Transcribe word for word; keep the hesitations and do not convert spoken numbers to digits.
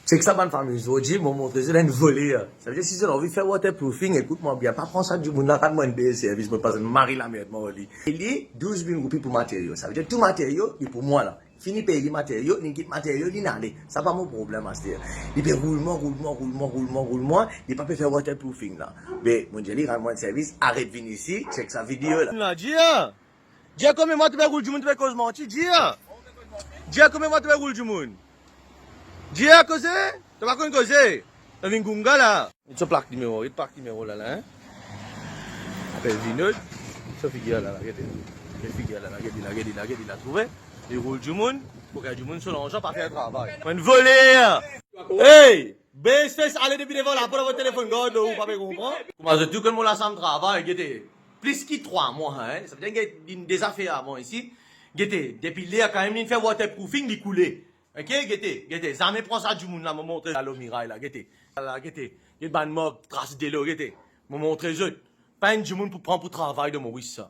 Chek sa bann fami, zordi mo montre zot enn voler. Savedir si zot anvi fer waterproofing, ekout mwa bien, pa pran sa dimoun la, rant mwa enn bel servis, mo pas enn mari lamerd mwa ar li. Li douz mil roupi pou materio, savedir tou materio li pou mwa la. Fini pey li materio, li kit materio, li ale. Sa pa mo problem aster. Li pe roul mwa, roul mwa, roul mwa, roul mwa, roul mwa, li pa pe fer waterproofing la. Be, mo dir li, rant mwa enn servis, aret vinn isi, chek sa video la. La, dir. Dir konbien mwa to pe roul dimoun, to pe koz manti, dir. Dir konbien mwa to pe roul dimoun. Dir koze, to pa konn koze. To vinn gounga la. So plak nimero, get plak nimero la, la, hein. Apel Vinod, so figir la, la, gete. Get figir la, la, gete, la, gete, la, gete, la, trouve. Li roul dimoun, pou gagn dimoun so larzan, pa fer travay. Enn voler. Hey! Bes fes, ale depi devan laport avek telefonn, gard ou pa pe konpran. Kouma zot tou konn mo lasam travay, gete. Plis ki trwa mwa, hein. Savedir get, li deza fer avan isi. Gete, depi ler kanmem li fer waterproofing, li koule. Ok, gete, gete, zame pran sa dimoun la, mo montre la lor miray la, gete. La, gete, get bann mark tras delo, gete. Mo montre zot. Pa enn dimoun pou pran pou travay dan Moris sa.